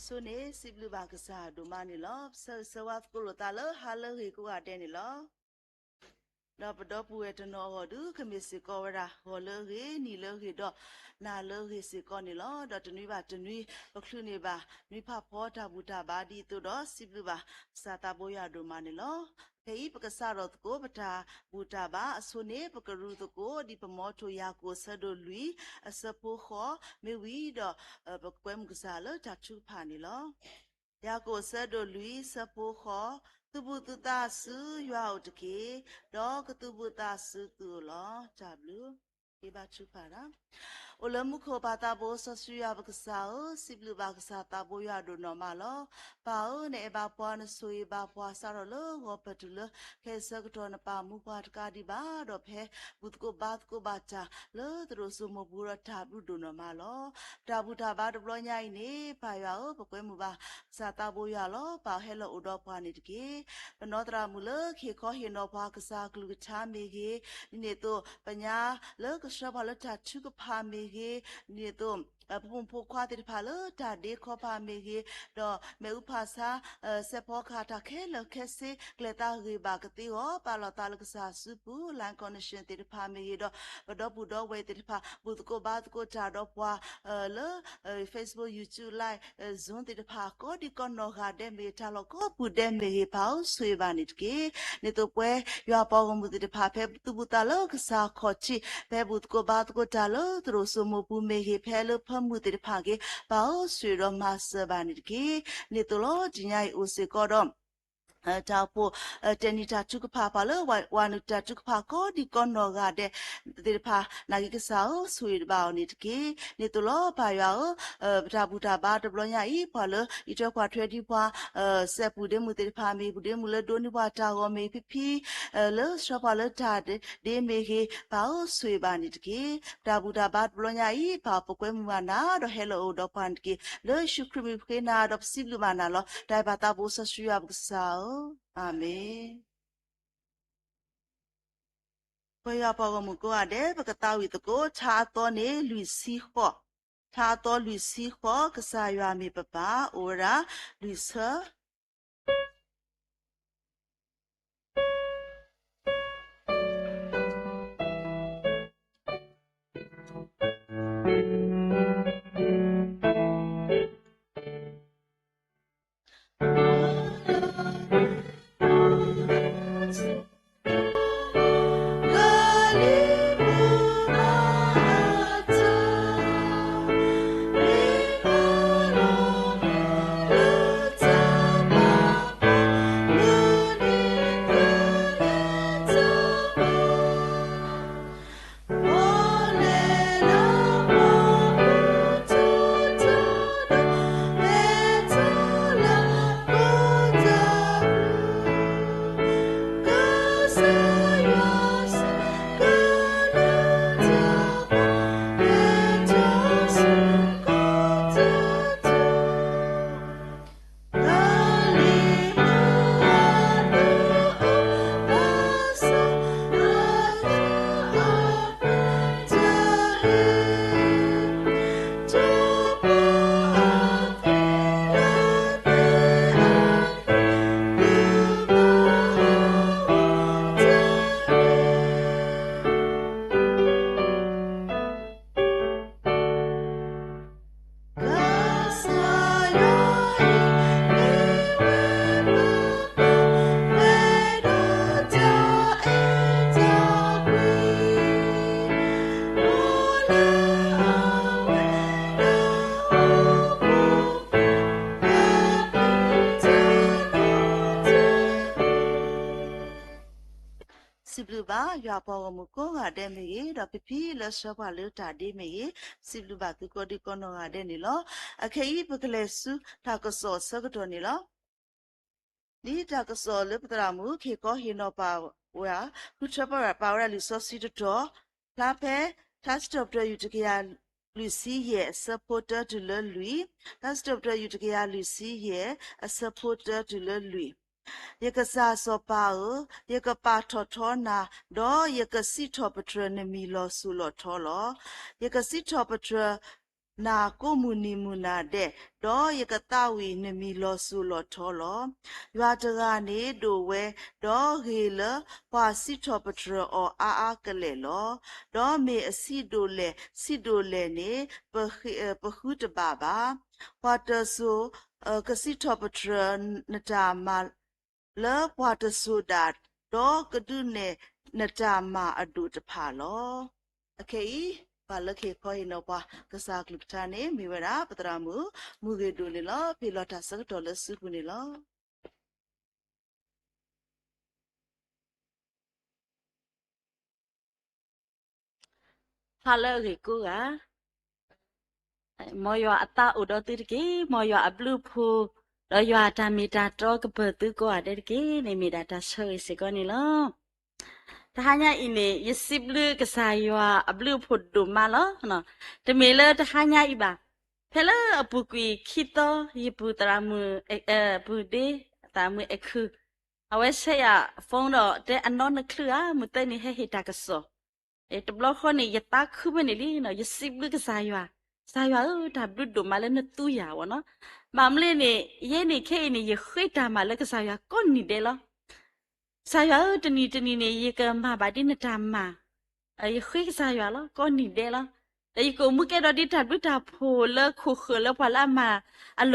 ဆိန့ၣ် စံးဘျုးဘၣ်ကစၢ်ဒိၣ်မးန့ၣ်လီၤ. ပဆၢဂ့ၤဆၢဝါသကိးလိာ်သးလၢဟါလၢအဂ့ၤကိးဂၤဒဲးန့ၣ်လီၤ. ဒီးပဒီပုၢ်ဝဲၢ်တနီၤအဂီၢ်ဒုး ကမ့ၢ်စ့ၢ်ကီးဝဲဒၣ် ဂီၤလၢအဂ့ၤ, နံၤလၢအဂ့ၤ, ဒီးနၤလၢအဂ့ၤစ့ၢ်ကီးန့ၣ်လီၤ. ဒီးတနွံဘၣ်တနွံ ပချုးန့ၢ်ဘၣ် နွံဖးဖီတၢ်ဘူၣ်တၢ်ဘါဒ်သိးဒီး စံးဘျုးဘၣ်ကစၢ်သးဘိယွၤဒိၣ်မးန့ၣ်လီၤ. ခဲအံၤပကစးထီၣ်သကိး ပတၢ်ဘူၣ်တၢ်ဘါအဆိန့ၣ် ပကရူၢ်သကိး ဒ်ပမီထိၣ်ယၤကိာ်အဆၢဒိၣ်လွံၢ် အဆၢဖိဃိး မ့ၢ်ဝံၤဒီး ပကကွဲမုာ်ကစၢ်လၢတၢ်ထုကဖၣ်န့ၣ်လီၤ. ယၤကိာ်အဆၢဒိၣ်လွံၢ် ဆၢဖိဃိး, သုးဘူးသုသးဆူယွၤအအိၣ်တက့ၢ်, ဒီးကသုးဘူးသးဆူသုအိၣ်လီၤ. တၢ်ဘျုး, က့ၤဘါထုကဖၣ်တၢ်. အိၣ်လၢမူခိၣ်ပၢ်သးဘိစီဆှံယွၤပကစၢ်ဧၢ, စံးဘျုးဘၣ်ကစၢ်သးဘိယွၤဒိၣ်နီၢ်မးလီၤ. ပၢ်ဧၢ, နအဲၣ်ဘၣ်ပှၤ, နဆိၣ်ဂ့ၤဘၣ်ပှၤ, စးထီၣ်လၢဂီၤပတုၤလၢ ခဲအံၤဆၢကတီၢ် နပာ်မူပှၤတကးဒံးဘၣ်, ဒီးဖဲဘူၣ်သကိးဘါသကိးဘၣ်တၢ်လၢသရိာ်စိမိၢ်ပူၤဒီးတၢ်ဘျုးဒိၣ်နီၢ်မးလီၤ. တၢ်ဘူၣ်တၢ်ဘါတဘျီညါအံၤန့ၣ် ပၢ်ယွၤဧၢ, ပကွဲမုာ်ဘၣ်ကစၢ်သးဘိယွၤလီၤ. ပၢ်ဟဲလီၤအိၣ်ဒီးပှၤန့ၣ်တက့ၢ်. ပနီၢ်သရၣ်မုၣ်လၢကဟ့ၣ်ခီဟ့ၣ်နီၤပှၤကစၢ်အကလုၢ်ကထါမ့ၢ်ဂ့ၤ, ဒ်န့ၣ်အသိး ပညါလၢကဆှၢပှၤလၢတၢ်ထုကဖၣ်မ့ၢ်ဂ့ၤ, ဒ်န့ၣ်အသိး ပဖိမုၣ်ဖိခွါသ့ၣ်တဖၣ်လၢတၢ်ဒ့ခီဖးမ့ၢ်ဂ့ၤ, ဒီးမ့ၣ်အူဖးဆါ စဲးဖီကဟၣ်တၢ်ခဲလၢာ်ခဲဆ့ ကျဲၤသးဂ့ၤဘၣ်ကသ့အဂီၢ် ပာ်လီၤသးလၢကစၢ်စုပူၤ Line Connection သ့ၣ်တဖၣ်မ့ၢ်ဂ့ၤ, ဒီးပဒီပုၢ်ဒီဝဲၢ်သ့ၣ်တဖၣ် ဘူၣ်သကိးဘါသကိးတၢ်ဒီးပှၤ လၢ Facebook, YouTube, Line, Zoom သ့ၣ်တဖၣ် ကိးဒံကိးနီၢ်ဂၤဒဲးမ့ၢ်ဂ့ၤ, တၢ်လီၢ်ကိးပူၤဒဲးမ့ၢ်ဂ့ၤ, ပၢ်ဧၢ, ဆိၣ်ဂ့ၤဘၣ်န့ၣ်တက့ၢ်. ဒ်န့ၣ်အသိးပဝဲယွၤပှၤဂီၢ်မုၢ်သ့ၣ်တဖၣ် ဖဲသုးဘူးသးလၢကစၢ်ခီၣ်ထံး ဖဲဘူၣ်သကိးဘါသကိးတၢ်လၢသရိာ်စိမိၢ်ပူၤမ့ၢ်ဂ့ၤ, ဖဲလၢဖၢမုၢ်သ့ၣ်တဖၣ်ဂ့ၤ, ပၢ်ဧၢ, ဆိၣ်ဂ့ၤဒီးမၤစၢၤဘၣ်န့ၣ်တက့ၢ်. ဒ်န့ၣ်အသိးလီၤ တနံၤညါအံၤအိၣ်စ့ၢ်ကီးဒီး တၢ်အိၣ်ဖှိၣ် တဲနံၤတၢ်ထုကဖၣ် ပှၤလၢဝၤနုာ်တၢ်ထုကဖၣ် ကိးဒံကိးနီၢ်ဂၤဒဲးသ့ၣ်တဖၣ် နာ်က့ကစၢ်ဧၢ, ဆိၣ်ဂ့ၤဘၣ်အီၤန့ၣ်တက့ၢ်. ဒ်န့ၣ်အသိးလီၤ ပၢ်ယွၤဧၢ, ပတၢ်ဘူၣ်တၢ်ဘါတဘျီညါအံၤ ပှၤလၢအံးထွဲကွၢ်ထွဲဒံးပှၤ စဲးပူၤဒ့မုၣ်သ့ၣ်တဖၣ်မ့ၢ်ဂ့ၤ, ပူၤဒ့မုၣ်လၢဒိးန့ၢ်ပှၤတၢ်ဂီၤမ့ၢ်ဂ့ၤ, ဖံဖံ လၢဆှၢပှၤလၢတၢ်ဒ့မ့ၢ်ဂ့ၤ, ပၢ်ဧၢ, ဆိၣ်ဂ့ၤဘၣ်န့ၣ်တက့ၢ်. ပတၢ်ဘူၣ်တၢ်ဘါတဘျီညါအံၤ ပၢ်ပကွဲမုာ်ဘၣ်နၤ ဒီးဟဲလီၤအိၣ်ဒီးပှၤန့ၣ်တက့ၢ်. လၢယ့ၣ်ၡူးခရံာ်မံၤပဃ့နၤ ဒီးပစံးဘျုးဘၣ်နၤလီၤ. တၢ်အဲၣ်ဘၣ်သးဘိစီဆှံယွၤပကစၢ်ဧၢ, အၤမ့ၣ်. ပဝဲယွၤပှၤဂီၢ်မုၢ်ကိးဂၤဒဲး ပကသးဝံၣ်သကိး ထါအသီန့ၣ် လွံၢ်ဆံဃိး, ထါအသီလွံၢ်ဆံဃိး, ကစၢ်ယွၤမ့ၢ်ပပၢ်, အိၣ်ဝဲဒၣ် လွံၢ်ဆၢ.စံးဘျုးဘၣ် ယွၤပှၤဂီၢ်မုၢ်ကိးဂၤဒဲးမ့ၢ်ဂ့ၤ, ဒီးဖံဖံလၢဆှၢပှၤလၢတၢ်ဒ့မ့ၢ်ဂ့ၤ, စံးဘျုးဘၣ်သုကိးဒံကိးနီၢ်ဂၤဒဲးန့ၣ်လီၤ. အခဲအံၤပကလဲၤဆူတၢ်ကစီၣ်အဆၢကတီၢ်န့ၣ်လီၤ. ဒ်တၢ်ကစီၣ်လၢပသရၣ်မုၣ် ကဟ့ၣ်ခီဟ့ၣ်နီၤပာ်ဝဲ, ဃုထၢပာ်ဝဲဒၣ်လံာ်စီဆှံတတီၤ, ဖျါဖဲ ထါစံးထီၣ်ပတြၢၤ ယူၢ်တကယၤလွံၢ်ဆံယဲၢ် အဆၢဖိတၢတုၤလၢလွံၢ်, ထါစံးထီၣ်ပတြၢၤ ယူၢ်တကယၤလွံၢ်ဆံယဲၢ် အဆၢဖိတၢတုၤလၢလွံၢ်. ယကစၢ်စီၤပၤဧၢ, ယကပာ်ထီၣ်ထီနၤ, ဒီးယကစံးထီၣ်ပတြၢၤနမံၤလီၤစိၤလီၤထီလီၤ. ယကစံးထီၣ်ပတြၢၤ နၤကိးမုၢ်နံၤမုၢ်နၤဒဲး, ဒီးယကသးဝံၣ်နမံၤလီၤစိၤလီၤထီလီၤ. ယွၤတဂၤန့ၣ်ဒိၣ်ဝဲ, ဒီးဂ့ၤလၢပှၤစံးထီၣ်ပတြၢၤအီၤအါအါကလဲာ်လီၤ. ဒီးမ့ၢ်အဆံးဒိၣ်လဲၣ်ဆံးဒိၣ်လဲၣ်န့ၣ် ပဃုတဘၣ်ဘၣ်. ပှၤတစိၤ ကစံးထီၣ်ပတြၢၤနတၢ်မၤလၢပှၤတစိၤဒၣ်, ဒီးကဒုးနဲၣ်နတၢ်မၤအဒိၣ်တဖၣ်လီၤ. အခဲအံၤ ပှၤလၢကဟ့ၣ်ခီဟ့ၣ်နီၤပှၤ ကစၢ်အကလုၢ်ကထါန့ၣ် မ့ၢ်ဝဲဒၣ် ပသရၣ်မုၣ် မူဂ့ၤဒိၣ်န့ၣ်လီၤ. ဖဲလီၤတၢ်ဆၢကတီၢ်လၢစုပူၤန့ၣ်လီၤ. ဟါလၢအဂ့ၤကိးဂၤ, မ်ယွၤအသးအိၣ်ဒီးသုတက့ၢ်. မ်ယွၤအဘျုးအဖှိၣ်, ဒီးယွၤအတၢ်မ့ၢ်တၢ်တီကပၢၤသုကိးဂၤဒဲးတက့ၢ်န့ၣ် မ့ၢ်ဒၣ်တၢ်ဆၢဂ့ၤစ့ၢ်ကီးန့ၣ်လီၤ. တဟါညါအံၤန့ၣ် ယစံးဘျုးကစၢ်ယွၤအဘျုးအဖှိၣ်ဒိၣ်မးလီၤ. တမ့ၢ်လၢတဟါညါအံၤဘၣ်. ဖဲလၢအပူၤကွံာ်ခံသီ ယပုၢ်သရၣ်မုၣ် ပုၢ်ဒ့ သရၣ်မုၣ်အဲၣ်ခုၣ် အဝဲဆဲးယၤ phone ဒီးတဲအနီၢ်နချုးဧါ မုၢ်သၢနံၤဟဲဟ့ၣ်တၢ်ကစီၣ် တဘျီဃီန့ၣ် ယသးခုဖဲန့ၣ်လံ, ယစံးဘျုးကစၢ်ယွၤ, ကစၢ်ယွၤဧၢ, တၢ်ဘျုးဒိၣ်မးလၢနသူယၤဝဲနီၤ. ဘၣ်မနုၤလဲၣ်န့ၣ် ယဲန့ၣ်ခဲအံၤန့ၣ် ယဃ့တၢ်မၤလၢကစၢ်ယွၤကိးနံၤဒဲးလီၤ. ကစၢ်ယွၤဧၢ, တနံၤတနံၤန့ၣ် ယကမၤဘၣ်ဒ်နတၢ်မၤ, ယဃ့ကစၢ်ယွၤလီၤ ကိးနံၤဒဲးလီၤ. ဒီးယကအိၣ်မူကဲဒီးဒ်တၢ်ဘျုးတၢ်ဖှိၣ်လၢခိၣ်ဃၢၤလၢပှၤလၢအမၤအ